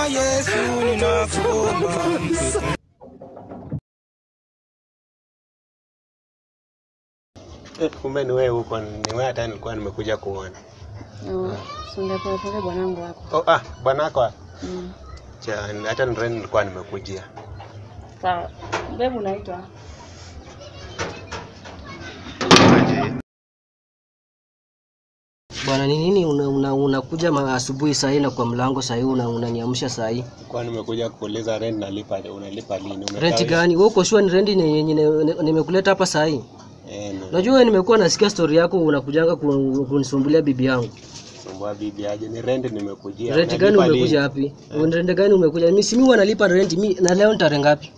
Yesu ninakuomba. Kumbe ni wewe huko, ni wewe hata nilikuwa nimekuja kuona. Oh, songa pole pole bwanangu hapo. Oh, bwanako. Cha hata nilikuwa nimekujia. Sawa. Babe unaitwa? Bwana ni nini unakuja asubuhi saa hii na kwa mlango saa hii unaniamsha saa hii? Kwa nimekuja kuuliza rent nalipa, unalipa lini? Rent gani? Wewe uko sure ni rent yenye nimekuleta hapa saa hii? Unajua nimekuwa nasikia story yako unakujanga kunisumbulia bibi yangu. Sumbua bibi aje? Ni rent nimekujia. Rent gani umekuja wapi? Rent gani umekuja? Mimi si mimi wanalipa rent mimi, na leo ni tarehe ngapi?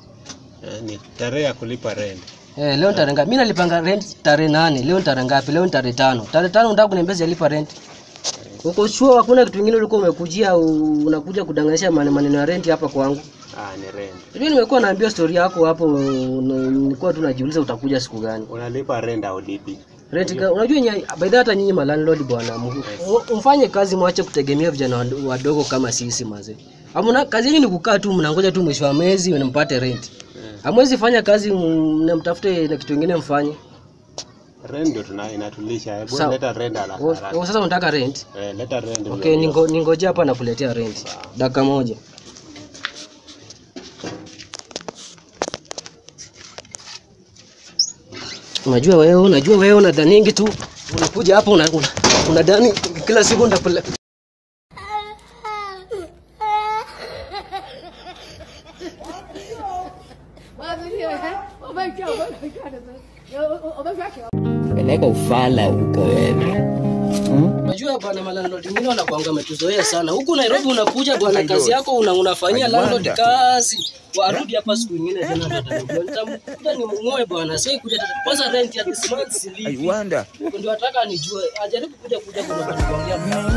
Ni tarehe ya kulipa rent. Leo ni tarehe ngapi? Mimi nalipanga rent tarehe 8, leo ni tarehe ngapi? Leo ni tarehe 5. Tarehe 5 unataka kuniambia sijalipa rent? Uko sure hakuna kitu kingine ulikuwa umekujia unakuja kudanganisha maneno ya rent hapa kwangu? Ni rent. Unajua nimekuwa naambia story yako hapo, nilikuwa tu najiuliza utakuja siku gani. Unalipa rent au lipi? Rent unajua by the way hata nyinyi ma landlord bwana, mfanye kazi, mwache kutegemea vijana wadogo kama sisi mazee. Hamna kazi yenu ni kukaa tu mnangoja tu mwisho wa mwezi mnampate rent. Hamwezi fanya kazi mnamtafute na kitu kingine mfanye. Rent ndio inatulisha. Hebu leta rent haraka. Sasa unataka rent? Leta rent. Okay, ningoje hapa nakuletea rent. Dakika moja. Unajua wewe unadhaningi tu unakuja hapa unadhani kila siku ndakula. Peleka ufala huko wewe. Unajua bwana malandlord wengine wanakuanga wametuzoea sana. Huku Nairobi unakuja bwana kazi yako unafanyia landlord kazi. Warudi hapa siku nyingine tena ndio nitamkuta ni mngoe bwana. Sio kuja kwanza rent ya this month silipi. I wonder. Ndio nataka nijue. Ajaribu kuja kuongea.